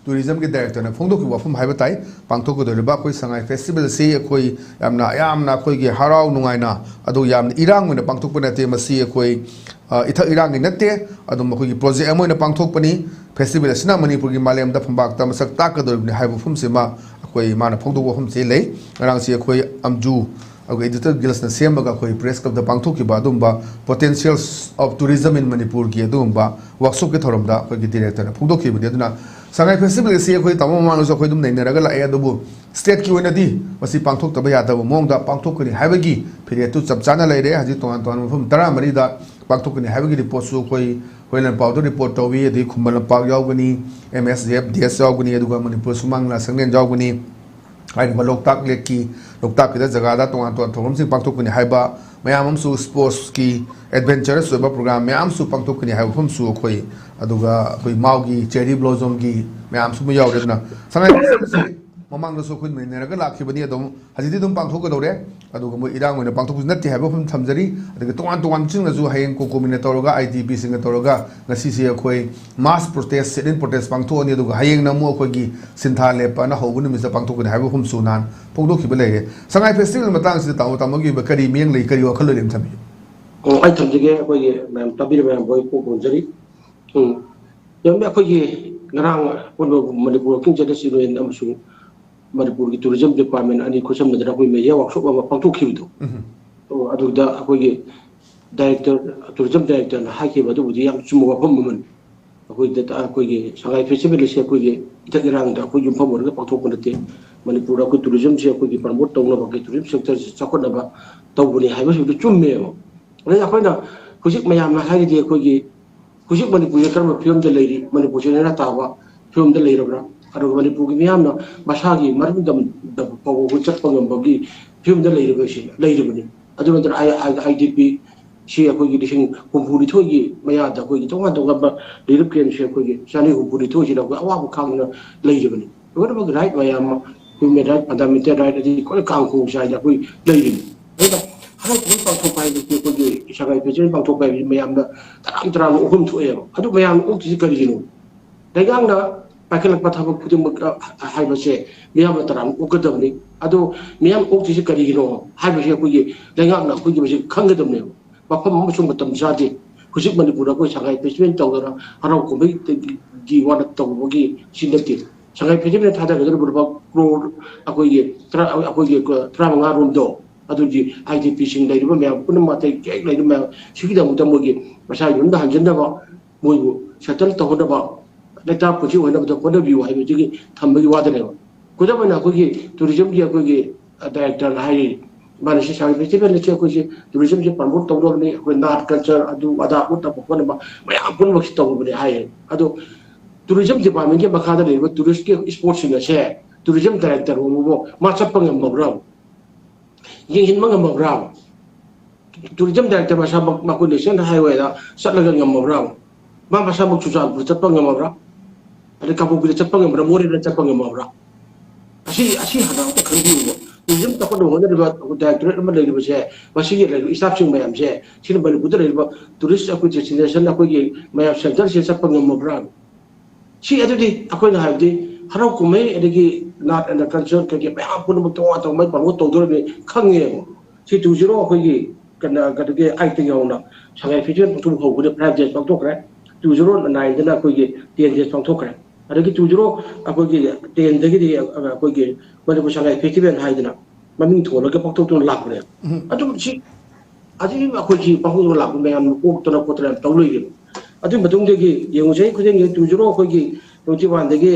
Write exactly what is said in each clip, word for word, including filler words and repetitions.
ꯇꯨꯔꯤꯖꯝꯒꯤ ꯗꯥꯏꯔꯦꯛꯇꯔꯅ ꯐꯣꯡꯗꯣꯛꯈꯤꯕ ꯋꯥꯐꯝ ꯍꯥꯏꯕ ꯇꯥꯏ꯫ ꯄꯥꯡꯊꯣꯛꯀꯗꯧꯔꯤꯕ ꯑꯩꯈꯣꯏ ꯁꯉꯥꯏ ꯐꯦꯁꯇꯤꯚꯦꯜ ꯑꯁꯤ ꯑꯩꯈꯣꯏ ꯌꯥꯝꯅ, ꯌꯥꯝꯅ ꯑꯩꯈꯣꯏꯒꯤ ꯍꯔꯥꯎ ꯅꯨꯡꯉꯥꯏꯅ, ꯑꯗꯨ ꯌꯥꯝꯅ ꯏꯔꯥꯡ ꯑꯣꯏꯅ ꯄꯥꯡꯊꯣꯛꯄ ꯅꯠꯇꯦ꯫ ꯃꯁꯤ ꯑꯩꯈꯣꯏ, ꯑ, ꯏꯊꯛ ꯏꯔꯥꯡꯒꯤ ꯅꯠꯇꯦ, ꯑꯗꯨꯝ ꯑꯩꯈꯣꯏꯒꯤ ꯄ꯭ꯔꯣꯖꯦꯛ ꯑꯃ ꯑꯣꯏꯅ ꯄꯥꯡꯊꯣꯛꯄꯅꯤ꯫ ꯐꯦꯁꯇꯤꯚꯦꯜ ꯑꯁꯤꯅ ꯃꯅꯤꯄꯨꯔꯒꯤ ꯃꯥꯂꯦꯝꯗ ꯐꯝꯄꯥꯛꯇ ꯃꯁꯛ ꯇꯥꯛꯀꯗꯧꯔꯤꯕꯅꯤ ꯍꯥꯏꯕ ꯋꯥꯐꯝꯁꯤꯃ ꯑꯩꯈꯣꯏ ꯃꯥꯅ ꯐꯣꯡꯗꯣꯛꯄ ꯋꯥꯐꯝꯁꯤ ꯂꯩ꯫ ꯉꯔꯥꯡꯁꯤ ꯑꯩꯈꯣꯏ ꯑꯝꯖꯨ, ꯑꯩꯈꯣꯏ ꯏꯗꯤꯇꯔ ꯒꯤꯜꯁꯅ ꯁꯦꯝꯃꯒ ꯑꯩꯈꯣꯏ ꯄ꯭ꯔꯦꯁ ꯀ꯭ꯂꯕꯇ ꯄꯥꯡꯊꯣꯛꯈꯤꯕ ꯑꯗꯨꯒꯨꯝꯕ Potentials of Tourism in ꯃꯅꯤꯄꯨꯔꯒꯤ ꯑꯗꯨꯒꯨꯝꯕ ꯋꯥꯛꯁꯣꯞꯀꯤ ꯊꯧꯔꯝꯗ ꯑꯩꯈꯣꯏꯒꯤ ꯗꯤꯔꯦꯛꯇꯔꯅ ꯐꯣꯡꯗꯣꯛꯈꯤꯕꯅꯤ꯫ ꯑꯗꯨꯅ ꯁꯉꯥꯏ ꯐꯦꯁꯇꯤꯚꯦꯜ ꯑꯁꯤ ꯑꯩꯈꯣꯏ ꯇꯥꯃꯣ ꯃꯃꯥꯡꯗꯁꯨ ꯑꯩꯈꯣꯏ ꯑꯗꯨꯝ ꯅꯩꯅꯔꯒ ꯂꯥꯛꯑꯦ, ꯑꯗꯨꯕꯨ ꯁ꯭ꯇꯦꯠꯀꯤ ꯑꯣꯏꯅꯗꯤ ꯃꯁꯤ ꯄꯥꯡꯊꯣꯛꯇꯕ ꯌꯥꯗꯕ ꯃꯑꯣꯡꯗ ꯄꯥꯡꯊꯣꯛꯀꯅꯤ ꯍꯥꯏꯕꯒꯤ ꯐꯤꯔꯦꯞꯇꯨ ꯆꯞ ꯆꯥꯅ ꯂꯩꯔꯦ꯫ ꯍꯧꯖꯤꯛ ꯇꯣꯉꯥꯟ ꯇꯣꯉꯥꯟꯕ ꯃꯐꯝ ꯇꯔꯥꯃꯔꯤꯗ ꯄꯥꯡꯊꯣꯛꯀꯅꯤ ꯍꯥꯏꯕꯒꯤ ꯔꯤꯄꯣꯔꯠꯁꯨ ꯑꯩꯈꯣꯏ ꯍꯨꯏꯂꯟꯄꯥꯎꯗ ꯔꯤꯄꯣꯔꯠ ꯇꯧꯏ, ꯑꯗꯒꯤ ꯈꯨꯃꯟ ꯂꯝꯄꯥꯛ ꯌꯥꯎꯒꯅꯤ, ꯑꯦꯝ ꯑꯦꯁ ꯖꯦ ꯑꯦꯐ ꯗꯤ ꯑꯦꯁ ꯌꯥꯎꯒꯅꯤ, ꯑꯗꯨꯒ ꯃꯅꯤꯄꯨꯔ ꯁꯨꯃꯥꯡ ꯂꯤꯂꯥ ꯁꯪꯂꯦꯟ ꯌꯥꯎꯒꯅꯤ꯫ ꯍꯥꯏꯔꯤꯕ ꯂꯣꯛꯇꯥꯛ ꯂꯦꯛꯀꯤ, ꯂꯣꯛꯇꯥꯛꯀꯤꯗ ꯖꯒꯥꯗ ꯇꯣꯉꯥꯟ ꯇꯣꯉꯥꯟ ꯊꯧꯔꯝꯁꯤꯡ ꯄꯥꯡꯊꯣꯛꯀꯅꯤ ꯍꯥꯏꯕ ꯃꯌꯥꯝ ꯑꯃꯁꯨ, ꯁ꯭ꯄꯣꯔꯠꯁꯀꯤ ꯑꯦꯗꯚꯦꯟꯆꯔꯁ ꯑꯣꯏꯕ ꯄ꯭ꯔꯣꯒ꯭ꯔꯥꯝ ꯃꯌꯥꯝ ꯑꯃꯁꯨ ꯄꯥꯡꯊꯣꯛꯀꯅꯤ ꯍꯥꯏꯕ ꯃꯐꯝꯁꯨ ꯑꯩꯈꯣꯏ, ꯑꯗꯨꯒ ꯑꯩꯈꯣꯏ ꯃꯥꯎꯒꯤ ꯆꯦꯔꯤ ꯕ꯭ꯂꯣꯖꯝꯒꯤ ꯃꯌꯥꯝꯁꯨ ꯑꯃ ꯌꯥꯎꯔꯦ꯫ ꯑꯗꯨꯅ ꯁꯉꯥꯏ ꯐꯦꯁꯇꯤꯚꯦꯜꯁꯤ ꯃꯃꯥꯡꯗꯁꯨ ꯑꯩꯈꯣꯏ ꯅꯩꯅꯔꯒ ꯂꯥꯛꯈꯤꯕꯅꯤ, ꯑꯗꯨꯝ ꯍꯧꯖꯤꯛꯇꯤ ꯑꯗꯨꯝ ꯄꯥꯡꯊꯣꯛꯀꯗꯧꯔꯦ꯫ ꯑꯗꯨꯒ ꯃꯣꯏ ꯏꯔꯥꯡ ꯑꯣꯏꯅ ꯄꯥꯡꯊꯣꯛꯄꯁꯨ ꯅꯠꯇꯦ ꯍꯥꯏꯕ ꯋꯥꯐꯝ ꯊꯝꯖꯔꯤ꯫ ꯑꯗꯒꯤ ꯇꯣꯉꯥꯟ ꯇꯣꯉꯥꯟꯕꯁꯤꯡꯅꯁꯨ ꯍꯌꯦꯡ ꯀꯣꯀꯣꯃꯤꯅ ꯇꯧꯔꯒ, ꯑꯥꯏ ꯗꯤ ꯄꯤꯁꯤꯡꯅ ꯇꯧꯔꯒ ꯉꯁꯤꯁꯦ ꯑꯩꯈꯣꯏ ꯃꯥꯁ ꯄ꯭ꯔꯣꯇꯦꯁ, ꯁꯤꯠ ꯏꯟ ꯄ꯭ꯔꯣꯇꯦꯁ ꯄꯥꯡꯊꯣꯛꯑꯅꯤ꯫ ꯑꯗꯨꯒ ꯍꯌꯦꯡꯅ ꯑꯃꯨꯛ ꯑꯩꯈꯣꯏꯒꯤ ꯁꯤꯟꯊꯥ ꯂꯦꯞꯄꯅ ꯍꯧꯕ ꯅꯨꯃꯤꯠꯇ ꯄꯥꯡꯊꯣꯛꯀꯅꯤ ꯍꯥꯏꯕ ꯋꯥꯐꯝꯁꯨ ꯅꯍꯥꯟ ꯐꯣꯡꯗꯣꯛꯈꯤꯕ ꯂꯩꯔꯦ꯫ ꯁꯉꯥꯏ ꯐꯦꯁꯇꯤꯚꯦꯜ ꯃꯇꯥꯡꯁꯤꯗ ꯇꯥꯃꯣ, ꯇꯥꯃꯣꯒꯤ ꯑꯣꯏꯕ ꯀꯔꯤ ꯃꯤꯠꯌꯦꯡ ꯂꯩ, ꯀꯔꯤ ꯋꯥꯈꯜꯂꯣꯟ ꯂꯩ ꯑꯃ ꯊꯝꯕꯤꯌꯨ꯫ ꯑꯣ, ꯑꯩ ꯊꯝꯖꯒꯦ꯫ ꯑꯩꯈꯣꯏꯒꯤ ꯃꯌꯥꯝ ꯇꯥꯕꯤꯔꯤꯕ ꯃꯌꯥꯝꯕꯨ ꯑꯩ ꯀꯣꯛ ꯈꯨꯔꯨꯝꯖꯔꯤ꯫ ꯎꯝ꯫ ꯌꯥꯝꯅ ꯑꯩꯈꯣꯏꯒꯤ ꯉꯔꯥꯡ ꯑꯄꯨꯟꯕ ꯃꯅꯤꯄꯨꯔ ꯋꯥꯀꯤꯡ ꯆꯠꯂꯁꯤ ꯂꯣꯏꯅ ꯑꯃꯁꯨꯡ ꯃꯅꯤꯄꯨꯔꯒꯤ ꯇꯨꯔꯤꯖꯝ ꯗꯤꯄꯥꯔꯠꯃꯦꯟ ꯑꯅꯤ ꯈꯨꯠꯁꯝꯅꯗꯅ ꯑꯩꯈꯣꯏ ꯃꯦꯗꯤꯌꯥ ꯋꯥꯛꯁꯣꯞ ꯑꯃ ꯄꯥꯡꯊꯣꯛꯈꯤꯕꯗꯣ꯫ ꯎꯝ꯫ ꯑꯣ, ꯑꯗꯨꯗ ꯑꯩꯈꯣꯏꯒꯤ ꯗꯥꯏꯔꯦꯛꯇꯔ, ꯇꯨꯔꯤꯖꯝ ꯗꯥꯏꯔꯦꯛꯇꯔꯅ ꯍꯥꯏꯈꯤꯕ ꯑꯗꯨꯕꯨꯗꯤ ꯌꯥꯝ ꯆꯨꯝꯕ ꯋꯥꯐꯝ ꯑꯃꯅꯤ꯫ ꯑꯩꯈꯣꯏ ꯗꯇꯥ, ꯑꯩꯈꯣꯏꯒꯤ ꯁꯉꯥꯏ ꯐꯦꯁꯇꯤꯚꯦꯜ ꯑꯁꯤ ꯑꯩꯈꯣꯏꯒꯤ ꯏꯊꯛ ꯏꯔꯥꯡꯗ ꯑꯩꯈꯣꯏ ꯌꯨꯝꯐꯝ ꯑꯣꯏꯔꯒ ꯄꯥꯡꯊꯣꯛꯄ ꯅꯠꯇꯦ꯫ ꯃꯅꯤꯄꯨꯔꯗ ꯑꯩꯈꯣꯏ ꯇꯨꯔꯤꯖꯝꯁꯦ ꯑꯩꯈꯣꯏꯒꯤ ꯄ꯭ꯔꯃꯣꯠ ꯇꯧꯅꯕ, ꯑꯩꯈꯣꯏ ꯇꯨꯔꯤꯖꯝ ꯁꯦꯛꯇꯔꯁꯦ ꯆꯥꯎꯈꯠꯅꯕ ꯇꯧꯕꯅꯤ ꯍꯥꯏꯕꯁꯤꯕꯨꯗꯤ ꯆꯨꯝꯃꯦꯕ꯫ ꯑꯗꯩ ꯑꯩꯈꯣꯏꯅ ꯍꯧꯖꯤꯛ ꯃꯌꯥꯝꯅ ꯍꯥꯏꯔꯤꯗꯤ ꯑꯩꯈꯣꯏꯒꯤ ꯍꯧꯖꯤꯛ ꯃꯅꯤꯄꯨꯔꯁꯦ ꯀꯔꯝꯕ ꯐꯤꯕꯝꯗ ꯂꯩꯔꯤ, ꯃꯅꯤꯄꯨꯔꯁꯦ ꯅꯦꯅꯥ ꯇꯥꯕ ꯐꯤꯕꯝꯗ ꯂꯩꯔꯕ꯭ꯔꯥ? ꯑꯗꯨꯒ ꯃꯅꯤꯄꯨꯔꯒꯤ ꯃꯤꯌꯥꯝꯅ ꯃꯁꯥꯒꯤ ꯃꯔꯝꯗꯝꯗ ꯐꯥꯎꯕ ꯑꯩꯈꯣꯏ ꯆꯠꯄ ꯉꯝꯕꯒꯤ ꯐꯤꯕꯝꯗ ꯂꯩꯔꯤꯕꯁꯤ, ꯂꯩꯔꯤꯕꯅꯤ꯫ ꯑꯗꯨ ꯅꯠꯇꯅ ꯑꯥꯏ, ꯑꯥꯏ, ꯑꯥꯏ ꯗꯤ ꯄꯤ ꯁꯤ ꯑꯩꯈꯣꯏꯒꯤ ꯂꯤꯁꯤꯡ ꯍꯨꯝꯐꯨꯅꯤꯊꯣꯏꯒꯤ ꯃꯌꯥꯗ ꯑꯩꯈꯣꯏꯒꯤ ꯇꯣꯉꯥꯟ ꯇꯣꯉꯥꯟꯕ ꯔꯤꯂꯤꯐ ꯀꯦꯝꯞꯁꯦ ꯑꯩꯈꯣꯏꯒꯤ ꯆꯅꯤ ꯍꯨꯝꯐꯨꯅꯤꯊꯣꯏꯁꯤꯗ ꯑꯩꯈꯣꯏ ꯑꯋꯥꯕ ꯈꯥꯡꯗꯨꯅ ꯂꯩꯔꯤꯕꯅꯤ꯫ ꯂꯣꯏꯅꯃꯛ ꯔꯥꯏꯠ ꯃꯌꯥꯝ ꯑꯃ, ꯍ꯭ꯌꯨꯃꯦꯟ ꯔꯥꯏꯠ, ꯐꯟꯗꯥꯃꯦꯟꯇꯦꯜ ꯔꯥꯏꯠ, ꯑꯗꯒꯤ ꯂꯣꯏꯅ ꯀꯥꯡꯈꯣꯡ ꯆꯥꯏꯗ ꯑꯩꯈꯣꯏ ꯂꯩꯔꯤꯅꯤ꯫ ꯑꯗꯨꯅ ꯍꯟꯗꯛ ꯀꯨꯝꯍꯩ ꯄꯥꯡꯊꯣꯛꯄ ꯍꯥꯏꯕꯁꯤ, ꯑꯩꯈꯣꯏꯒꯤ ꯁꯉꯥꯏ ꯐꯦꯁꯇꯤꯚꯦꯜ ꯄꯥꯡꯊꯣꯛꯄ ꯍꯥꯏꯕꯁꯤ ꯃꯌꯥꯝꯅ ꯇꯔꯥꯝ ꯇꯔꯥꯝꯅ ꯑꯣꯛꯐꯝ ꯊꯣꯛꯑꯦꯕ꯫ ꯑꯗꯨ ꯃꯌꯥꯝꯅ ꯑꯣꯛꯇ꯭ꯔꯤꯁꯤ ꯀꯔꯤꯒꯤꯅꯣ? ꯂꯩꯉꯥꯛꯅ ꯄꯥꯏꯈꯠꯂꯛꯄ ꯊꯕꯛ ꯈꯨꯗꯤꯡꯃꯛ ꯍꯥꯏꯕꯁꯦ ꯃꯤꯌꯥꯝꯅ ꯇꯔꯥꯝꯅ ꯑꯣꯛꯀꯗꯕꯅꯤ꯫ ꯑꯗꯣ ꯃꯤꯌꯥꯝ ꯑꯣꯛꯇ꯭ꯔꯤꯁꯤ ꯀꯔꯤꯒꯤꯅꯣ ꯍꯥꯏꯕꯁꯤ ꯑꯩꯈꯣꯏꯒꯤ ꯂꯩꯉꯥꯛꯅ ꯑꯩꯈꯣꯏꯒꯤ ꯃꯁꯤ ꯈꯪꯒꯗꯕꯅꯦꯕ꯫ ꯃꯐꯝ ꯑꯃꯁꯨꯡ ꯃꯇꯝ ꯆꯥꯗꯦ꯫ ꯍꯧꯖꯤꯛ ꯃꯅꯤꯄꯨꯔꯗ ꯑꯩꯈꯣꯏ ꯁꯉꯥꯏ ꯐꯦꯁꯇꯤꯚꯦꯜ ꯇꯧꯗꯅ ꯍꯔꯥꯎ ꯀꯨꯝꯍꯩꯒꯤ ꯋꯥꯅ ꯇꯧꯕꯒꯤ ꯁꯤ ꯅꯠꯇꯦ꯫ ꯁꯉꯥꯏ ꯐꯦꯁꯇꯤꯚꯦꯜ ꯊꯥꯗꯒꯗꯧꯔꯤꯕ ꯂꯨꯄꯥ ꯀ꯭ꯔꯣꯔ ꯑꯩꯈꯣꯏꯒꯤ ꯇꯔꯥ, ꯑꯩꯈꯣꯏꯒꯤ ꯇꯔꯥꯃꯉꯥ ꯔꯣꯝꯗꯣ, ꯑꯗꯨꯒꯤ ꯑꯥꯏ ꯗꯤ ꯄꯤꯁꯤꯡ ꯂꯩꯔꯤꯕ ꯃꯌꯥꯝ ꯄꯨꯝꯅꯃꯛ, ꯑꯇꯩ ꯀꯦꯛ ꯂꯩꯔꯤꯕ ꯃꯌꯥꯝ ꯁꯤꯒꯤꯗꯃꯛꯇ ꯃꯣꯏꯒꯤ ꯃꯁꯥ ꯌꯨꯝꯗ ꯍꯟꯖꯤꯟꯅꯕ, ꯃꯣꯏꯕꯨ ꯁꯦꯇꯜ ꯇꯧꯍꯟꯅꯕ, ꯂꯩꯇꯥ ꯄꯨꯟꯁꯤ ꯑꯣꯏꯅꯕꯗ ꯍꯣꯠꯅꯕꯤꯌꯨ ꯍꯥꯏꯕꯁꯤꯒꯤ ꯊꯝꯕꯒꯤ ꯋꯥꯗꯅꯦꯕ꯫ ꯈꯨꯗꯝ ꯑꯣꯏꯅ ꯑꯩꯈꯣꯏꯒꯤ ꯇꯨꯔꯤꯖꯝꯒꯤ ꯑꯩꯈꯣꯏꯒꯤ ꯗꯥꯏꯔꯦꯛꯇꯔꯅ ꯍꯥꯏꯔꯤ, ꯃꯥꯅ ꯁꯤ ꯁꯉꯥꯏ ꯐꯦꯁꯇꯤꯚꯦꯜ ꯑꯁꯤ ꯑꯩꯈꯣꯏꯁꯦ ꯇꯨꯔꯤꯖꯝꯁꯦ ꯄ꯭ꯔꯃꯣꯠ ꯇꯧꯅꯕꯅꯤ, ꯑꯩꯈꯣꯏ ꯅꯥꯠ ꯀꯜꯆꯔ ꯑꯗꯨ ꯑꯗꯥ ꯎꯠꯅꯕ ꯈꯣꯠꯅꯕ ꯃꯌꯥꯝ ꯄꯨꯝꯅꯃꯛꯁꯤ ꯇꯧꯕꯅꯤ ꯍꯥꯏꯌꯦ꯫ ꯑꯗꯣ ꯇꯨꯔꯤꯖꯝ ꯗꯤꯄꯥꯔꯠꯃꯦꯟꯒꯤ ꯃꯈꯥꯗ ꯂꯩꯔꯤꯕ ꯇꯨꯔꯤꯁꯀꯤ ꯏꯁꯄꯣꯠꯁꯤꯡ ꯑꯁꯦ ꯇꯨꯔꯤꯖꯝ ꯗꯥꯏꯔꯦꯛꯇꯔ ꯑꯣꯏꯕꯕꯨ ꯃꯥ ꯆꯠꯄ ꯉꯝꯃꯕ꯭ꯔꯥ? ꯌꯦꯡꯁꯤꯟꯕ ꯉꯝꯃꯕ꯭ꯔꯥ? ꯇꯨꯔꯤꯖꯝ ꯗꯥꯏꯔꯦꯛꯇꯔ ꯃꯁꯥꯃꯛ ꯃꯈꯣꯏ ꯅꯦꯁꯅꯦꯜ ꯍꯥꯏꯋꯦꯗ ꯆꯠꯂꯒ ꯉꯝꯃꯕ꯭ꯔꯥ? ꯃꯥ ꯃꯁꯥꯃꯛ ꯆꯨꯔꯆꯥꯟꯄꯨꯔ ꯆꯠꯄ ꯉꯝꯃꯕ꯭ꯔꯥ? ꯑꯗꯩ ꯀꯥꯡꯄꯣꯛꯄꯤꯗ ꯆꯠꯄ ꯉꯝꯃꯕ꯭ꯔꯥ? ꯃꯣꯔꯦꯗ ꯆꯠꯄ ꯉꯝꯃꯕ꯭ꯔꯥ? ꯑꯁꯤ, ꯑꯁꯤ ꯍꯥꯟꯅ ꯑꯃꯇ ꯈꯪꯕꯤꯌꯨꯕ꯫ ꯇꯨꯔꯤꯖꯝ ꯆꯥꯎꯈꯠꯅꯕ ꯍꯣꯠꯅꯔꯤꯕ ꯗꯥꯏꯔꯦꯛꯇꯣꯔꯦꯠ ꯑꯃ ꯂꯩꯔꯤꯕꯁꯦ, ꯃꯁꯤꯒꯤ ꯂꯩꯔꯤꯕ ꯏꯁꯇꯥꯐꯁꯤꯡ ꯃꯌꯥꯝꯁꯦ, ꯁꯤꯅ ꯃꯅꯤꯄꯨꯔꯗ ꯂꯩꯔꯤꯕ ꯇꯨꯔꯤꯁ ꯑꯩꯈꯣꯏ ꯗꯦꯁꯇꯤꯅꯦꯁꯟ, ꯑꯩꯈꯣꯏꯒꯤ ꯃꯌꯥꯝ ꯁꯦꯟꯇꯔꯁꯤꯗ ꯆꯠꯄ ꯉꯝꯃꯕ꯭ꯔꯥ? ꯁꯤ ꯑꯗꯨꯗꯤ ꯑꯩꯈꯣꯏꯅ ꯍꯥꯏꯕꯗꯤ ꯍꯔꯥꯎ ꯀꯨꯝꯍꯩ ꯑꯗꯒꯤ ꯅꯥꯠ ꯑꯦꯟ ꯀꯜꯆꯔ ꯀꯩꯀꯩ ꯃꯌꯥꯝ ꯄꯨꯝꯅꯃꯛ ꯇꯣꯉꯥꯟ ꯇꯣꯉꯥꯟꯕ ꯄ꯭ꯔꯃꯣꯠ ꯇꯧꯗꯣꯔꯤꯕꯅꯤ ꯈꯪꯉꯦꯕ꯫ ꯁꯤ ꯇꯨ ꯖꯤꯔꯣ ꯑꯩꯈꯣꯏꯒꯤ ꯀꯩꯅꯣ, ꯀꯩꯅꯣꯒꯤ ꯑꯩꯠꯇꯒꯤ ꯍꯧꯅ ꯁꯉꯥꯏ ꯐꯦꯁꯇꯤꯚꯦꯜ ꯄꯥꯡꯊꯣꯛꯄ ꯍꯧꯕꯗ ꯐꯥꯏꯚ ꯗꯦꯖ ꯄꯥꯡꯊꯣꯛꯈ꯭ꯔꯦ꯫ ꯇꯨ ꯖꯤꯔꯣ ꯅꯥꯏꯟꯗꯅ ꯑꯩꯈꯣꯏꯒꯤ ꯇꯦꯟ ꯗꯦꯖ ꯄꯥꯡꯊꯣꯛꯈ꯭ꯔꯦ꯫ ꯑꯗꯒꯤ ꯇꯨ ꯖꯤꯔꯣ ꯑꯩꯈꯣꯏꯒꯤ ꯇꯦꯟꯗꯒꯤꯗꯤ ꯑꯩꯈꯣꯏꯒꯤ ꯃꯅꯤꯄꯨꯔ ꯁꯉꯥꯏ ꯐꯦꯁꯇꯤꯚꯦꯜ ꯍꯥꯏꯗꯅ ꯃꯃꯤꯡ ꯊꯣꯜꯂꯒ ꯄꯥꯡꯊꯣꯛꯇꯨꯅ ꯂꯥꯛꯄꯅꯦꯕ꯫ ꯑꯗꯨꯝ ꯁꯤ ꯑꯗꯨꯝ ꯑꯩꯈꯣꯏꯒꯤ ꯄꯥꯡꯊꯣꯛꯇꯨꯅ ꯂꯥꯛꯄ ꯃꯌꯥꯝꯅ ꯑꯣꯛꯇꯅ ꯈꯣꯠꯇꯅ ꯌꯥꯝ ꯇꯧ ꯂꯩꯔꯦꯕ꯫ ꯑꯗꯨꯒꯤ ꯃꯇꯨꯡꯗꯒꯤ ꯌꯦꯡꯉꯨ, ꯆꯍꯤ ꯈꯨꯗꯤꯡꯒꯤ ꯇꯨ ꯖꯤꯔꯣ ꯑꯩꯈꯣꯏꯒꯤ ꯇ꯭ꯋꯦꯟꯇꯤ ꯋꯥꯟꯗꯒꯤ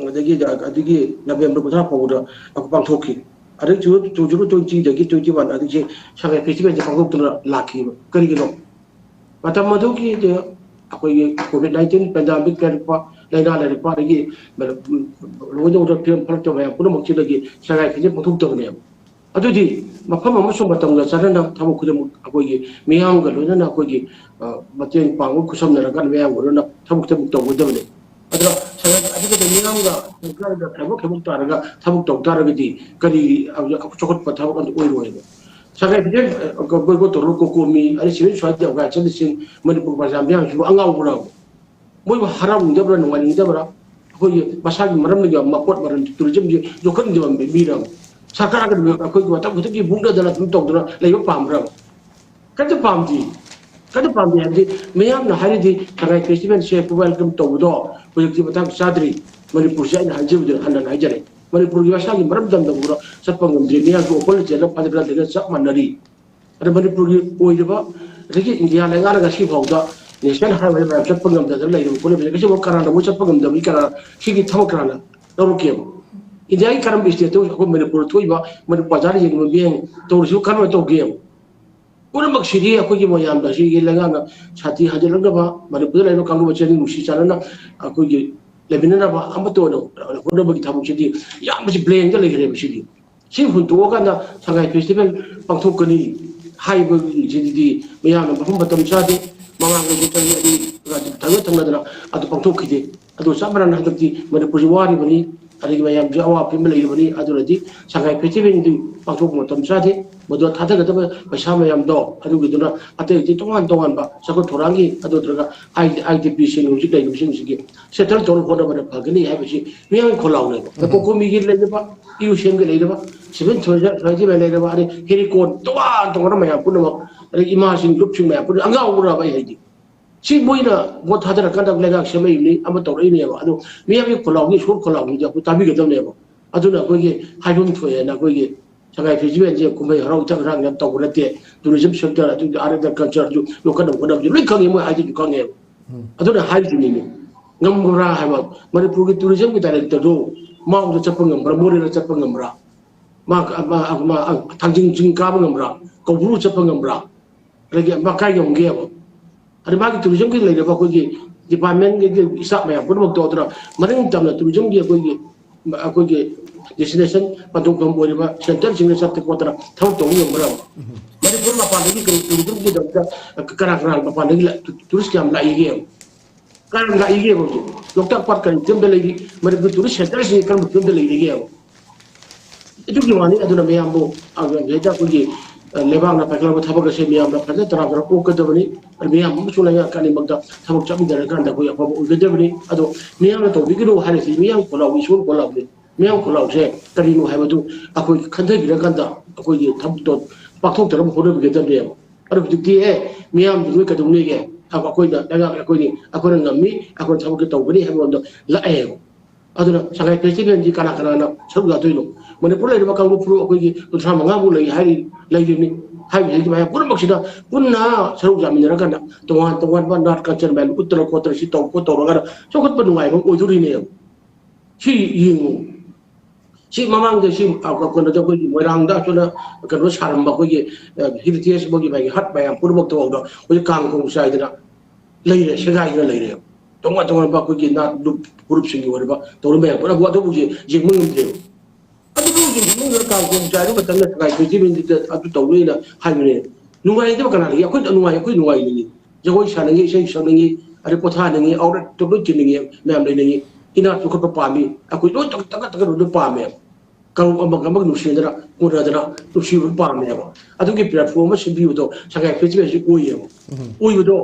ꯑꯗꯒꯤ, ꯑꯗꯒꯤ ꯅꯕꯦꯝꯕꯔ ꯀꯨꯟꯊ꯭ꯔꯥ ꯐꯥꯎꯕꯗ ꯑꯩꯈꯣꯏ ꯄꯥꯡꯊꯣꯛꯈꯤ꯫ ꯑꯗꯒꯤ ꯇꯨ ꯖꯤꯔꯣ ꯇ꯭ꯋꯦꯟꯇꯤꯗꯒꯤ ꯇ꯭ꯋꯦꯟꯇꯤ ꯋꯥꯟ ꯑꯗꯒꯤ ꯁꯉꯥꯏ ꯐꯦꯁꯇꯤꯚꯦꯜꯁꯦ ꯄꯥꯡꯊꯣꯛꯇꯨꯅ ꯂꯥꯛꯈꯤꯕ꯫ ꯀꯔꯤꯒꯤꯅꯣ? ꯃꯇꯝ ꯑꯗꯨꯒꯤ ꯑꯩꯈꯣꯏꯒꯤ ꯀꯣꯚꯤꯗ ꯅꯥꯏꯟꯇꯤꯟ ꯄꯦꯟꯗꯥꯃꯤꯛ ꯂꯩꯔꯛꯄ, ꯂꯥꯏꯅꯥ ꯂꯩꯔꯛꯄ, ꯑꯗꯒꯤ ꯂꯣꯏꯅ ꯐꯤꯕꯝ ꯐꯔꯛꯇꯕ ꯃꯌꯥꯝ ꯄꯨꯝꯅꯃꯛꯁꯤꯗꯒꯤ ꯁꯉꯥꯏ ꯐꯦꯁꯇꯤꯚꯦꯜ ꯄꯥꯡꯊꯣꯛꯇꯕꯅꯦꯕ꯫ ꯑꯗꯨꯗꯤ ꯃꯐꯝ ꯑꯃꯁꯨꯡ ꯃꯇꯝꯒ ꯆꯥꯟꯅꯅ ꯊꯕꯛ ꯈꯨꯗꯤꯡꯃꯛ ꯑꯩꯈꯣꯏꯒꯤ ꯃꯤꯌꯥꯝꯒ ꯂꯣꯏꯅꯅ ꯑꯩꯈꯣꯏꯒꯤ, ꯑ, ꯃꯇꯦꯡ ꯄꯥꯡꯕ ꯈꯨꯠꯁꯝꯅꯔꯀꯥꯟꯗ ꯃꯤꯌꯥꯝꯒ ꯂꯣꯏꯅꯅ ꯊꯕꯛ ꯊꯕꯛ ꯇꯧꯒꯗꯕꯅꯤ꯫ ꯑꯗꯨꯅ ꯁꯉꯥꯏ ꯑꯗꯨꯒ ꯃꯤꯌꯥꯝꯒ ꯁꯔꯀꯥꯔꯒ ꯊꯕꯛ ꯊꯕꯛ ꯇꯥꯔꯒ ꯊꯕꯛ ꯇꯧ ꯇꯥꯔꯒꯗꯤ ꯀꯔꯤ, ꯑ, ꯆꯥꯎꯈꯠꯄ ꯊꯕꯛ ꯑꯃ ꯑꯣꯏꯔꯣꯏꯕ? ꯁꯉꯥꯏ ꯐꯦꯁꯇꯤꯚꯦꯜ, ꯑ, ꯕꯣꯏꯀꯣꯠ ꯇꯧꯔꯒ ꯀꯣꯀꯣꯃꯤ ꯑꯗꯩ ꯁꯤꯚꯤꯜ ꯁꯣꯁꯥꯏꯇꯤ ꯑꯣꯔꯒꯅꯥꯏꯖꯦꯁꯟꯁꯤꯡ ꯃꯅꯤꯄꯨꯔ ꯄ꯭ꯔꯖꯥ ꯃꯤꯌꯥꯝꯁꯤꯕꯨ ꯑꯉꯥꯎꯕ꯭ꯔꯥ? ꯃꯣꯏꯕꯨ ꯍꯔꯥꯎꯅꯤꯡꯗꯕ꯭ꯔꯥ, ꯅꯨꯡꯉꯥꯏꯅꯤꯡꯗꯕ꯭ꯔꯥ? ꯑꯩꯈꯣꯏꯒꯤ ꯃꯁꯥꯒꯤ ꯃꯔꯝꯗꯒꯤ ꯃꯄꯣꯠ ꯃꯔꯜ ꯇꯨꯔꯤꯖꯝꯁꯤ ꯌꯣꯛꯍꯟꯗꯕ ꯃꯤꯔꯕ? ꯁꯔꯀꯥꯔꯒ ꯑꯩꯈꯣꯏꯒꯤ ꯃꯇꯝ ꯈꯨꯗꯤꯡꯒꯤ ꯃꯨꯛꯅꯗꯅ ꯑꯗꯨꯝ ꯇꯧꯗꯅ ꯂꯩꯕ ꯄꯥꯝꯕ꯭ꯔꯕ? ꯀꯔꯤꯝꯇ ꯄꯥꯝꯗꯦ꯫ ꯀꯔꯤꯝꯇ ꯄꯥꯝꯗꯦ ꯍꯥꯏꯕꯗꯤ ꯃꯌꯥꯝꯅ ꯍꯥꯏꯔꯤꯗꯤ ꯁꯉꯥꯏ ꯐꯦꯁꯇꯤꯚꯦꯜꯁꯦ ꯄꯨꯕꯥꯏ ꯋꯦꯜꯀꯝ ꯇꯧꯕꯗꯣ ꯍꯧꯖꯤꯛꯇꯤ ꯃꯇꯥꯡ ꯆꯥꯗ꯭ꯔꯤ꯫ ꯃꯅꯤꯄꯨꯔꯁꯦ ꯑꯩꯅ ꯍꯥꯏꯖꯕꯗꯨ ꯍꯟꯅ ꯍꯟꯅ ꯍꯥꯏꯖꯔꯦ꯫ ꯃꯅꯤꯄꯨꯔꯒꯤ ꯃꯁꯥꯒꯤ ꯃꯔꯝ ꯆꯪꯗꯕꯗꯣ ꯆꯠꯄ ꯉꯝꯗ꯭ꯔꯤ꯫ ꯃꯤꯌꯥꯝꯒꯤ ꯑꯣꯄꯣꯂꯣꯖꯤꯗ ꯐꯖꯅ ꯂꯩꯅ ꯆꯞ ꯃꯥꯟꯅꯔꯤ꯫ ꯑꯗ ꯃꯅꯤꯄꯨꯔꯒꯤ ꯑꯣꯏꯔꯤꯕ ꯑꯗꯒꯤ ꯏꯟꯗꯤꯌꯥ ꯂꯩꯉꯥꯛꯅ ꯉꯁꯤ ꯐꯥꯎꯗ ꯅꯦꯁꯅꯦꯜ ꯍꯥꯏꯋꯦ ꯃꯌꯥꯝ ꯆꯠꯄ ꯉꯝꯗꯗꯅ ꯂꯩꯔꯤꯕ ꯈꯣꯠꯂꯤꯕꯁꯦ ꯀꯩꯁꯨ ꯀꯅꯥꯅ ꯃꯣꯏ ꯆꯠꯄ ꯉꯝꯗꯕꯒꯤ ꯀꯅꯥ ꯁꯤꯒꯤ ꯊꯕꯛ ꯀꯅꯥꯅ ꯂꯧꯔꯛꯀꯦꯕ? ꯏꯟꯗꯤꯌꯥꯒꯤ ꯀꯔꯝꯕ ꯏꯁꯇꯦꯠꯇ ꯑꯩꯈꯣꯏ ꯃꯅꯤꯄꯨꯔꯗ ꯊꯣꯛꯏꯕ ꯃꯅꯤꯄꯨꯔ ꯕꯖꯥꯔꯗ ꯌꯦꯡꯉꯤꯕ ꯃꯤꯠꯌꯦꯡ ꯇꯧꯔꯤꯁꯤꯕꯨ ꯀꯔꯝꯍꯥꯏꯅ ꯇꯧꯒꯦꯕ? ꯄꯨꯝꯅꯃꯛꯁꯤꯗꯤ ꯑꯩꯈꯣꯏꯒꯤ ꯃꯌꯥꯝꯗ ꯁꯤꯒꯤ ꯂꯩꯉꯥꯛꯅ ꯁꯥꯟꯇꯤ ꯍꯟꯖꯤꯜꯂꯛꯅꯕ ꯃꯅꯤꯄꯨꯔꯗ ꯂꯩꯔꯤꯕ ꯀꯥꯡꯂꯨꯞ ꯃꯁꯦꯜꯒꯤ ꯅꯨꯡꯁꯤ ꯆꯥꯟꯅꯅ ꯑꯩꯈꯣꯏꯒꯤ ꯂꯩꯃꯤꯟꯅꯅꯕ ꯑꯃꯠꯇ ꯑꯣꯏꯅ ꯍꯣꯠꯅꯕꯒꯤ ꯊꯕꯛꯁꯤꯗꯤ ꯌꯥꯝꯕꯁꯤ ꯕ꯭ꯂꯦꯡꯗ ꯂꯩꯈ꯭ꯔꯦꯕ꯫ ꯁꯤꯗꯤ ꯁꯤ ꯍꯨꯟꯗꯣꯛꯑꯀꯥꯟꯗ ꯁꯉꯥꯏ ꯐꯦꯁꯇꯤꯚꯦꯜ ꯄꯥꯡꯊꯣꯛꯀꯅꯤ ꯍꯥꯏꯕꯒꯤꯁꯤꯗꯤ ꯃꯌꯥꯝꯅ ꯃꯐꯝ ꯃꯇꯝ ꯆꯥꯗꯦ꯫ ꯃꯃꯥꯡꯗꯁꯨ ꯆꯍꯤ ꯑꯅꯤ ꯊꯪꯅ ꯊꯪꯅꯗꯅ ꯑꯗꯨ ꯄꯥꯡꯊꯣꯛꯈꯤꯗꯦ꯫ ꯑꯗꯨ ꯆꯞ ꯃꯥꯟꯅꯅ ꯍꯟꯗꯛꯇꯤ ꯃꯅꯤꯄꯨꯔꯁꯤ ꯋꯥꯔꯤꯕꯅꯤ, ꯑꯗꯒꯤ ꯃꯌꯥꯝꯁꯨ ꯑꯋꯥꯕ ꯐꯤꯕꯝ ꯂꯩꯔꯤꯕꯅꯤ꯫ ꯑꯗꯨꯅꯗꯤ ꯁꯉꯥꯏ ꯐꯦꯁꯇꯤꯚꯦꯜꯗꯤ ꯄꯥꯡꯊꯣꯛꯄ ꯃꯇꯝ ꯆꯥꯗꯦ꯫ ꯃꯗꯨꯗ ꯊꯥꯗꯒꯗꯕ ꯄꯩꯁꯥ ꯃꯌꯥꯝꯗꯣ ꯑꯗꯨꯒꯤꯗꯨꯅ ꯑꯇꯩ ꯑꯇꯩ ꯇꯣꯉꯥꯟ ꯇꯣꯉꯥꯟꯕ ꯆꯥꯎꯈꯠ ꯊꯧꯔꯥꯡꯒꯤ ꯑꯗꯨ ꯅꯠꯇ꯭ꯔꯒ ꯑꯥꯏ ꯗꯤ ꯄꯤꯁꯤꯡ ꯍꯧꯖꯤꯛ ꯂꯩꯔꯤꯕꯁꯤꯡꯁꯤꯒꯤ ꯁꯦꯇꯜ ꯇꯧꯅꯕ ꯍꯣꯠꯅꯕꯅ ꯐꯒꯅꯤ ꯍꯥꯏꯕꯁꯤ ꯃꯤꯌꯥꯝꯒꯤ ꯈꯣꯜꯂꯥꯎꯅꯦꯕ꯫ ꯎꯝ꯫ ꯀꯣꯀꯣꯃꯤꯒꯤ ꯂꯩꯔꯤꯕ, ꯏꯌꯨ ꯁꯤ ꯑꯦꯝꯒꯤ ꯂꯩꯔꯤꯕ, ꯁꯤꯚꯤꯜ ꯁꯣꯁꯥꯏꯇꯤ ꯂꯩꯔꯤꯕ, ꯑꯗꯩ ꯍꯦꯔꯤꯀꯣꯟ ꯇꯣꯉꯥꯟ ꯇꯣꯉꯥꯟꯕ ꯃꯌꯥꯝ ꯄꯨꯝꯅꯃꯛ, ꯑꯗꯩ ꯏꯃꯥꯁꯤꯡ, ꯂꯨꯞꯁꯤꯡ ꯃꯌꯥꯝ ꯄꯨꯝꯅꯃꯛ ꯑꯉꯥꯎꯕꯔꯕ ꯑꯩ ꯍꯥꯏꯗꯤ? ꯁꯤ ꯃꯣꯏꯅ ꯚꯣꯠ ꯊꯥꯗꯔꯀꯥꯟꯗ ꯂꯩꯉꯥꯛ ꯁꯦꯝꯃꯛꯏꯕꯅꯤ, ꯑꯃ ꯇꯧꯔꯛꯏꯅꯦꯕ꯫ ꯑꯗꯣ ꯃꯤꯌꯥꯝꯒꯤ ꯈꯣꯜꯂꯥꯎꯒꯤ, ꯁꯣꯔ ꯈꯣꯜꯂꯥꯎꯒꯤꯗꯤ ꯑꯩꯈꯣꯏ ꯇꯥꯕꯤꯒꯗꯕꯅꯦꯕ꯫ ꯑꯗꯨꯅ ꯑꯩꯈꯣꯏꯒꯤ ꯍꯥꯏꯐꯝ ꯊꯣꯛꯑꯦꯅ ꯑꯩꯈꯣꯏꯒꯤ ꯁꯉꯥꯏ ꯐꯦꯁꯇꯤꯚꯦꯜꯁꯦ ꯀꯨꯝꯍꯩ ꯍꯔꯥꯎ ꯏꯊꯛ ꯍꯔꯥꯡ ꯌꯥꯝ ꯇꯧꯕ ꯅꯠꯇꯦ꯫ ꯇꯨꯔꯤꯖꯝ ꯁꯦꯛꯇꯔ, ꯑꯗꯨꯒꯤ ꯑꯥꯔꯠ ꯑꯦꯟ ꯀꯜꯆꯔꯁꯨ ꯌꯣꯛꯈꯠꯅꯕ ꯍꯣꯠꯅꯕꯁꯨ ꯂꯣꯏ ꯈꯪꯉꯦ, ꯃꯣꯏ ꯍꯥꯏꯗꯨꯁꯨ ꯈꯪꯉꯦꯕ꯫ ꯎꯝ꯫ ꯑꯗꯨꯅ ꯍꯥꯏꯔꯤꯗꯨꯅꯤꯅꯦ, ꯉꯝꯕ꯭ꯔꯥ ꯍꯥꯏꯕ? ꯃꯅꯤꯄꯨꯔꯒꯤ ꯇꯨꯔꯤꯖꯝꯒꯤ ꯗꯥꯏꯔꯦꯛꯇꯔꯗꯨ ꯃꯥꯎꯗ ꯆꯠꯄ ꯉꯝꯕ꯭ꯔꯥ, ꯃꯣꯔꯦꯗ ꯆꯠꯄ ꯉꯝꯕ꯭ꯔꯥ? ꯃꯥ, ꯃꯥ, ꯃꯥ ꯊꯥꯡꯖꯤꯡ ꯆꯤꯡ ꯀꯥꯕ ꯉꯝꯕ꯭ꯔꯥ? ꯀꯧꯕ꯭ꯔꯨ ꯆꯠꯄ ꯉꯝꯕ꯭ꯔꯥ? ꯑꯗꯒꯤ ꯃꯥ ꯀꯥꯏ ꯉꯝꯒꯦꯕ? ꯑꯗ ꯃꯥꯒꯤ ꯇꯨꯔꯤꯖꯝꯒꯤ ꯂꯩꯔꯤꯕ ꯑꯩꯈꯣꯏꯒꯤ ꯗꯤꯄꯥꯔꯠꯃꯦꯟꯒꯤ ꯏꯁꯇꯥꯐ ꯃꯌꯥꯝ ꯄꯨꯝꯅꯃꯛꯇꯣ ꯑꯗꯨꯅ ꯃꯅꯤꯡ ꯇꯝꯅ ꯇꯨꯔꯤꯖꯝꯒꯤ ꯑꯩꯈꯣꯏꯒꯤ, ꯑꯩꯈꯣꯏꯒꯤ ꯗꯦꯁꯇꯤꯅꯦꯁꯟ ꯄꯟꯊꯨꯡꯐꯝ ꯑꯣꯏꯔꯤꯕ ꯁꯦꯟꯇꯔꯁꯤꯡꯗ ꯆꯠꯇꯅ ꯈꯣꯠꯇꯅ ꯊꯕꯛ ꯇꯧꯕ ꯉꯝꯒꯗꯕ꯫ ꯃꯅꯤꯄꯨꯔ ꯃꯄꯥꯟꯗꯒꯤ ꯀꯔꯤ ꯇꯨꯔꯤꯖꯝꯒꯤꯗꯃꯛꯇ ꯀꯅꯥ ꯀꯅꯥ ꯃꯄꯥꯟꯗꯒꯤ ꯂꯥꯛ-, ꯇꯨ-, ꯇꯨꯔꯤꯁ ꯀꯌꯥꯝ ꯂꯥꯛꯏꯒꯦ? ꯀꯔꯝ ꯂꯥꯛꯏꯒꯦꯕ ꯍꯧꯖꯤꯛ? ꯂꯣꯛꯇꯥꯛ ꯄꯥꯠ ꯀꯔꯤ ꯐꯤꯕꯝꯗ ꯂꯩꯔꯤ? ꯃꯅꯤꯄꯨꯔ ꯇꯨꯔꯤꯁ ꯁꯦꯟꯇꯔꯁꯤ ꯀꯔꯝꯕ ꯐꯤꯕꯝꯗ ꯂꯩꯔꯤꯒꯦꯕ? ꯑꯗꯨꯒꯤ ꯋꯥꯅꯤ꯫ ꯑꯗꯨꯅ ꯃꯌꯥꯝꯕꯨ, ꯑ, ꯍꯦꯛꯇ ꯑꯩꯈꯣꯏꯒꯤ ꯂꯩꯕꯥꯛꯅ ꯄꯥꯏꯈꯠꯂꯛꯄ ꯊꯕꯛ ꯑꯁꯦ ꯃꯤꯌꯥꯝꯅ ꯐꯖꯅ ꯇꯔꯥ ꯇꯔꯥ ꯑꯣꯛꯀꯗꯕꯅꯤ꯫ ꯃꯤꯌꯥꯝ ꯑꯃꯁꯨ ꯂꯩꯉꯥꯛ ꯑꯅꯤꯃꯛꯇ ꯊꯕꯛ ꯆꯠꯃꯤꯟꯅꯔꯀꯥꯟꯗ ꯑꯩꯈꯣꯏ ꯑꯐꯕ ꯑꯣꯏꯒꯗꯕꯅꯤ꯫ ꯑꯗꯣ ꯃꯤꯌꯥꯝꯅ ꯇꯧꯕꯤꯒꯅꯨ ꯍꯥꯏꯔꯤꯁꯤ ꯃꯤꯌꯥꯝ ꯈꯣꯜꯂꯥꯎ, ꯏꯁꯣꯔ ꯈꯣꯜꯂꯥꯎꯅꯤ꯫ ꯃꯤꯌꯥꯝ ꯈꯣꯜꯂꯥꯎꯁꯦ ꯀꯔꯤꯅꯣ ꯍꯥꯏꯕꯗꯨ ꯑꯩꯈꯣꯏ ꯈꯟꯊꯕꯤꯔꯀꯥꯟꯗ ꯑꯩꯈꯣꯏꯒꯤ ꯊꯕꯛꯇꯣ ꯄꯥꯡꯊꯣꯛꯇꯅꯕ ꯍꯣꯠꯅꯕꯤꯒꯗꯕꯅꯦꯕ꯫ ꯑꯗꯣ ꯍꯧꯖꯤꯛꯇꯤ ꯑꯦ ꯃꯤꯌꯥꯝꯗꯨ ꯅꯣꯏ ꯀꯩꯗꯧꯅꯤꯒꯦ? ꯑꯩꯈꯣꯏꯅ ꯂꯩꯉꯥꯛ ꯑꯩꯈꯣꯏꯅꯤ, ꯑꯩꯈꯣꯏꯅ ꯉꯝꯃꯤ, ꯑꯩꯈꯣꯏꯅ ꯊꯕꯛꯇꯤ ꯇꯧꯒꯅꯤ ꯍꯥꯏꯕ ꯃꯑꯣꯡꯗ ꯂꯥꯛꯑꯦꯕ꯫ ꯑꯗꯨꯅ ꯁꯉꯥꯏ ꯐꯦꯁꯇꯤꯚꯦꯜꯁꯤ ꯀꯅꯥ ꯀꯅꯥꯅ ꯁꯔꯨꯛ ꯌꯥꯗꯣꯏꯅꯣ? ꯃꯅꯤꯄꯨꯔ ꯂꯩꯔꯤꯕ ꯀꯥꯡꯂꯨꯞ ꯐꯨꯔꯨꯞ ꯑꯩꯈꯣꯏꯒꯤ ꯀꯨꯟꯊ꯭ꯔꯥ ꯃꯉꯥꯃꯨꯛ ꯂꯩ ꯍꯥꯏꯔꯤ, ꯂꯩꯔꯤꯕꯅꯤ꯫ ꯍꯥꯏꯔꯤꯕꯁꯤꯡꯁꯤ ꯃꯌꯥꯝ ꯄꯨꯝꯅꯃꯛꯁꯤꯗ ꯄꯨꯟꯅ ꯁꯔꯨꯛ ꯌꯥꯃꯤꯟꯅꯔꯀꯥꯟꯗ ꯇꯣꯉꯥꯟ ꯇꯣꯉꯥꯟꯕ ꯅꯥꯠ ꯀꯜꯆꯔ ꯃꯌꯥꯝ ꯎꯠꯇꯅ ꯈꯣꯠꯇꯅ ꯁꯤ ꯇꯧ ꯈꯣꯠ ꯇꯧꯔꯒ ꯆꯥꯎꯈꯠꯄ ꯅꯨꯡꯉꯥꯏꯕ ꯑꯃ ꯑꯣꯏꯗꯣꯔꯤꯅꯦꯕ꯫ ꯁꯤ ꯌꯦꯡꯉꯨ꯫ ꯁꯤ ꯃꯃꯥꯡꯗ ꯁꯤ, ꯑ, ꯀꯩꯅꯣꯗ ꯑꯩꯈꯣꯏꯒꯤ ꯃꯣꯏꯔꯥꯡꯗ ꯑꯩꯈꯣꯏꯅ ꯀꯩꯅꯣ ꯁꯥꯔꯝꯕ ꯑꯩꯈꯣꯏꯒꯤ, ꯑ, ꯍꯦꯔꯤꯇꯦꯖ ꯑꯃꯒꯤ ꯃꯥꯒꯤ ꯍꯠ ꯃꯌꯥꯝ ꯄꯨꯝꯅꯃꯛꯇ ꯐꯥꯎꯗ ꯍꯧꯖꯤꯛ ꯀꯥꯡ ꯈꯣꯡ ꯆꯥꯏꯗꯅ ꯂꯩꯔꯦ, ꯁꯦꯒꯥꯏꯗꯅ ꯂꯩꯔꯦ꯫ ꯇꯣꯉꯥꯟ ꯇꯣꯉꯥꯟꯕ ꯑꯩꯈꯣꯏꯒꯤ ꯅꯥꯠ ꯂꯨꯞ ꯐꯨꯔꯨꯞꯁꯤꯡꯒꯤ ꯑꯣꯏꯔꯕ ꯇꯧꯔꯝꯕ ꯃꯌꯥꯝ ꯄꯨꯝꯅꯃꯛ ꯑꯗꯨꯕꯨ ꯌꯦꯡ-, ꯌꯦꯡꯕ ꯉꯝꯗ꯭ꯔꯦꯕ꯫ ꯑꯗꯨꯕꯨ ꯌꯦꯡꯕ ꯉꯝꯗ꯭ꯔ ꯀꯥꯡ ꯈꯣꯡ ꯆꯥꯏꯕ ꯃꯇꯝꯗ ꯁꯉꯥꯏ ꯐꯦꯁꯇꯤꯚꯦꯜꯁꯤꯗ ꯑꯗꯨ ꯇꯧꯅꯤꯅ ꯍꯥꯏꯕꯅꯦ꯫ ꯅꯨꯡꯉꯥꯏꯇꯕ ꯀꯅꯥ ꯂꯩꯒꯦ? ꯑꯩꯈꯣꯏ ꯅꯨꯡꯉꯥꯏ, ꯑꯩꯈꯣꯏ ꯅꯨꯡꯉꯥꯏꯅꯤꯡꯉꯤ꯫ ꯖꯒꯣꯏ ꯁꯥꯅꯤꯡꯉꯤ, ꯏꯁꯩ ꯁꯛꯅꯤꯡꯉꯤ, ꯑꯗꯩ ꯄꯣꯊꯥꯅꯤꯡꯉꯤ, ꯑꯥꯎꯠꯂꯦꯠꯇ ꯂꯣꯏ ꯊꯤꯟꯅꯤꯡꯉꯤ, ꯃꯌꯥꯝ ꯂꯩꯅꯤꯡꯉꯤ꯫ ꯏꯅꯥꯠ ꯆꯥꯎꯈꯠꯄ ꯄꯥꯝꯃꯤ꯫ ꯑꯩꯈꯣꯏ ꯂꯣꯏ ꯇꯛ-, ꯇꯛ-, ꯇꯛ-, ꯂꯣꯏ ꯄꯥꯝꯃꯦꯕ꯫ ꯀꯥꯡꯂꯨꯞ ꯑꯃꯒ ꯑꯃꯒ ꯅꯨꯡꯁꯤꯅꯗꯅ, ꯀꯣꯟꯅꯗꯅ ꯅꯨꯡꯁꯤꯕ ꯄꯥꯝꯃꯦꯕ꯫ ꯑꯗꯨꯒꯤ platform ꯑꯃ ꯁꯤꯟꯕꯤꯕꯗꯣ ꯁꯉꯥꯏ ꯐꯦꯁꯇꯤꯚꯦꯜꯁꯤ ꯑꯣꯏꯌꯦꯕ꯫ ꯎꯝ꯫ ꯑꯣꯏꯕꯗꯣ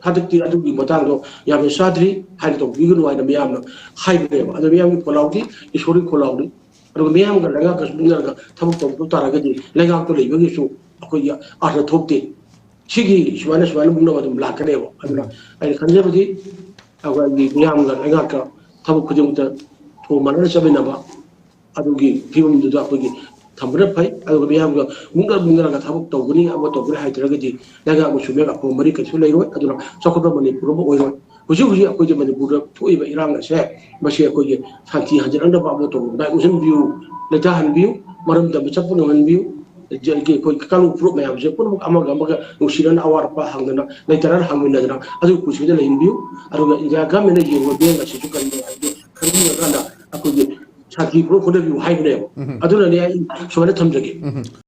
ꯍꯟꯗꯛꯇꯤ ꯑꯗꯨꯒꯤ ꯃꯇꯥꯡꯗꯣ ꯌꯥꯝꯅ ꯆꯥꯗ꯭ꯔꯤ, ꯍꯥꯏꯅ ꯇꯧꯕꯤꯒꯅꯨ ꯍꯥꯏꯅ ꯃꯌꯥꯝꯅ ꯍꯥꯏꯕꯅꯦꯕ꯫ ꯑꯗꯣ ꯃꯤꯌꯥꯝꯒꯤ ꯈꯣꯜꯂꯥꯎꯗꯤ ꯏꯁꯣꯔꯒꯤ ꯈꯣꯜꯂꯥꯎꯅꯤ꯫ ꯑꯗꯨꯒ ꯃꯤꯌꯥꯝꯒ ꯂꯩꯉꯥꯛꯀ ꯁꯨꯡꯅꯔꯒ ꯊꯕꯛ ꯇꯧꯕ ꯇꯥꯔꯒꯗꯤ ꯂꯩꯉꯥꯛꯇ ꯂꯩꯕꯒꯤꯁꯨ ꯑꯩꯈꯣꯏꯒꯤ ꯑꯥꯔꯊ ꯊꯣꯛꯇꯦ꯫ ꯁꯤꯒꯤ ꯁꯨꯃꯥꯏꯅ, ꯁꯨꯃꯥꯏꯅ ꯃꯨꯛꯅꯕ ꯑꯗꯨꯝ ꯂꯥꯛꯀꯅꯦꯕ꯫ ꯑꯗꯨꯅ ꯎꯝ꯫ ꯑꯩꯅ ꯈꯟꯖꯕꯗꯤ ꯑꯩꯈꯣꯏꯒꯤ ꯃꯤꯌꯥꯝꯒ ꯂꯩꯉꯥꯛꯀ ꯊꯕꯛ ꯈꯨꯗꯤꯡꯃꯛꯇ ꯊꯣꯡ ꯃꯥꯟꯅꯅ ꯆꯠꯃꯤꯟꯅꯕ, ꯑꯗꯨꯒꯤ ꯐꯤꯕꯝꯗꯨꯗ ꯑꯩꯈꯣꯏꯒꯤ ꯊꯝꯕꯅ ꯐꯩ꯫ ꯑꯗꯨꯒ ꯃꯤꯌꯥꯝꯒ ꯃꯨꯛꯅ ꯃꯨꯛꯅꯔꯒ ꯊꯕꯛ ꯇꯧꯒꯅꯤ, ꯑꯃ ꯇꯧꯒꯅꯤ ꯍꯥꯏꯗ꯭ꯔꯒꯗꯤ ꯂꯩꯉꯥꯛ ꯑꯃꯁꯨ ꯃꯤꯌꯥꯝ ꯑꯐꯕ ꯃꯔꯤ ꯀꯩꯁꯨ ꯂꯩꯔꯣꯏ꯫ ꯑꯗꯨꯅ ꯆꯥꯎꯈꯠꯄ ꯃꯅꯤꯄꯨꯔ ꯑꯃ ꯑꯣꯏꯔꯣꯏ꯫ ꯍꯧꯖꯤꯛ ꯍꯧꯖꯤꯛ ꯑꯩꯈꯣꯏꯒꯤ ꯃꯅꯤꯄꯨꯔꯗ ꯊꯣꯛꯏꯕ ꯏꯔꯥꯡ ꯑꯁꯦ, ꯃꯁꯤ ꯑꯩꯈꯣꯏꯒꯤ ꯁꯥꯟꯇꯤ ꯍꯟꯖꯤꯜꯂꯛꯅꯕ ꯑꯃ ꯇꯧꯕ ꯃꯇꯥꯡ ꯎꯠꯍꯟꯕꯤꯌꯨ, ꯂꯩꯇꯥꯍꯟꯕꯤꯌꯨ, ꯃꯔꯝ ꯇꯝꯕ ꯆꯠꯄ ꯉꯝꯍꯟꯕꯤꯌꯨ꯫ ꯑꯗꯒꯤ ꯑꯩꯈꯣꯏ ꯀꯥꯡꯂꯨꯞ ꯐꯨꯔꯨꯞ ꯃꯌꯥꯝꯁꯦ ꯄꯨꯝꯅꯃꯛ ꯑꯃꯒ ꯑꯃꯒ ꯅꯨꯡꯁꯤꯅꯅ ꯑꯋꯥꯠ ꯑꯄꯥ ꯍꯪꯗꯅ ꯂꯩꯇꯅ ꯍꯪꯃꯤꯟꯅꯗꯅ ꯑꯗꯨꯒꯤ ꯄꯨꯟꯁꯤꯗ ꯂꯩꯍꯟꯕꯤꯌꯨ꯫ ꯑꯗꯨꯒ ꯏꯟꯗꯤꯌꯥ ꯒꯃꯦꯟꯅ ꯌꯦꯡꯕ ꯕꯦꯡ ꯑꯁꯤꯁꯨ ꯀꯔꯤꯅꯣ ꯍꯥꯏꯕꯗꯨ ꯈꯪꯕꯤꯔꯀꯥꯟꯗ ꯑꯩꯈꯣꯏꯒꯤ ꯁꯥꯟꯇꯤ ꯄꯨꯔꯛ ꯍꯣꯠꯅꯕꯤꯌꯨ ꯍꯥꯏꯕꯅꯦꯕ꯫ ꯎꯝ꯫ ꯑꯗꯨꯅꯅꯦ ꯑꯩ ꯁꯨꯃꯥꯏꯅ ꯊꯝꯖꯒꯦ꯫ ꯎꯝ꯫